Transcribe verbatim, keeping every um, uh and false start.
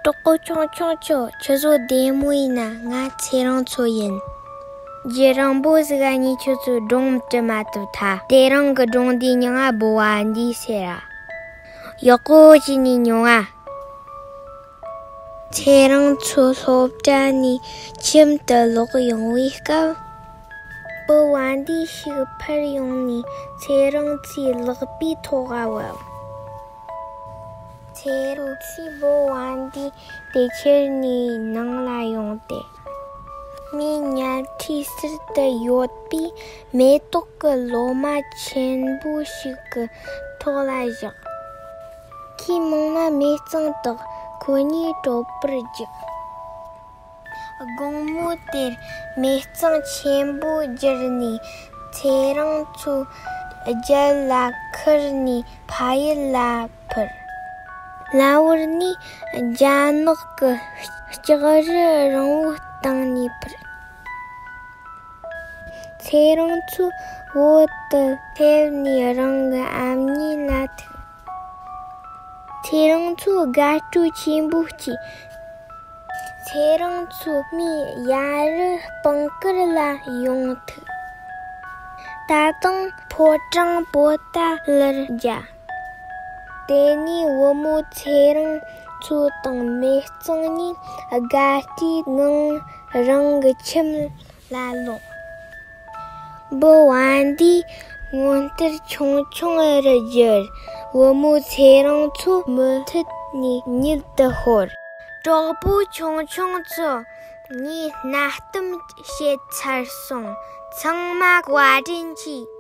གྲོགས་པོ་ཆུང་ཆུང་ཚོ། ཁྱོད་ཚོ་བདེ་མོ་ཡིན་ན། ང་ཚེ་རིང་མཚོ་ཡིན། རྒྱུན་རིང་པོ་ཟིག་ག་ངས་ཁྱོད་ཚོའི་སྒྲུང་བྲི་མ་ཐུབ་ཐལ། དེ་རིང་གི་སྒྲུང་འདིའི་མྱིང་ང་བུ་བ་འདི་ཟེར་ར། ཡག་པོ་བྱས་ནས་མྱོང་ང་། ཚེ་རིང་མཚོ་སློབ་གྲྭ་ནས་ཁྱིམ་དུ་ལོག་ཡོང་བའི་སྐབས། བུ་བ་འདི་ཞིག་འཕུར་ཡོང་ནས་ཚེ་རིང་མཚོའི་ལག་པའི་ཐོག་ག་བབས། ཚེ་རིང་མཚོས་བུ་བ་འདི་དེ་ཁྱེར་ནས་ནང་ལ་ཡོང་སྟེ། མིའི་ཉལ་ཁྲིའི་ཟུར་དུ་ཡོད་པའི་མེ་ཏོག་གི་ལོ་མ་ཆེན་པོ་ཞིག་གི་ཐོག་ལ་བཞག་ཁོས་མྱོང་ན་མེ་གཙང་དག་ཁོ་གཉིས་གྲོགས་པོར་རྒྱག་དགོང་མོ་དེར་མེ་གཙང་ཆེན་པོ་བསྒྱུར་ནས་ཚེ་རིང་མཚོ་རྒྱབ་ལ་ཁུར་ནས་ཕ་ཡུལ་ལ་འཕུར། གློ་བུར་ནས་རྒྱ་ནག་གི་ལྕགས་རི་རིང་བོའི་སྟེང་ནས་འཕུར། ཚེ་རིང་མཚོ་བོད་དུ་ཕེབས་ནས་རང་གི་ཨ་མྱེས་ལ་ཐུག་ཚེ་རིང་མཚོ་དགའ་སྤྲོ་ཆེན་པོ་སྐྱེས། ཚེ་རིང་མཚོ་མིའི་ཡ་རབས་སྤང་དཀར་ལ་ཡོང་ཐུབ། ད་དུང་ཕོ་བྲང་པོ་ཏཱ་ལར་བརྒྱབ། དེ་ནས་བུ་མོ་ཚེ་རིང་མཚོ་དང་མེ་གཙང་གཉིས་དགའ་སྤྲོའི་ངང་རང་གི་ཁྱིམ་ལ་ལོག་བུ་བ་འདིས་སྔོན་དུས་ཆུང་ཆུང་རུ་གྱུར། བུ་མོ་ཚེ་རིང་མཚོ་མུ་མཐུད་ནས་མྱུར་དུ་ཤོར། གྲོགས་པོ་ཆུང་ཆུང་ཚོ། ངས་གནའ་གཏམ་བཤད་ཚར་སོང་། ཚང་མ་བཀའ་དྲིན་ཆེ།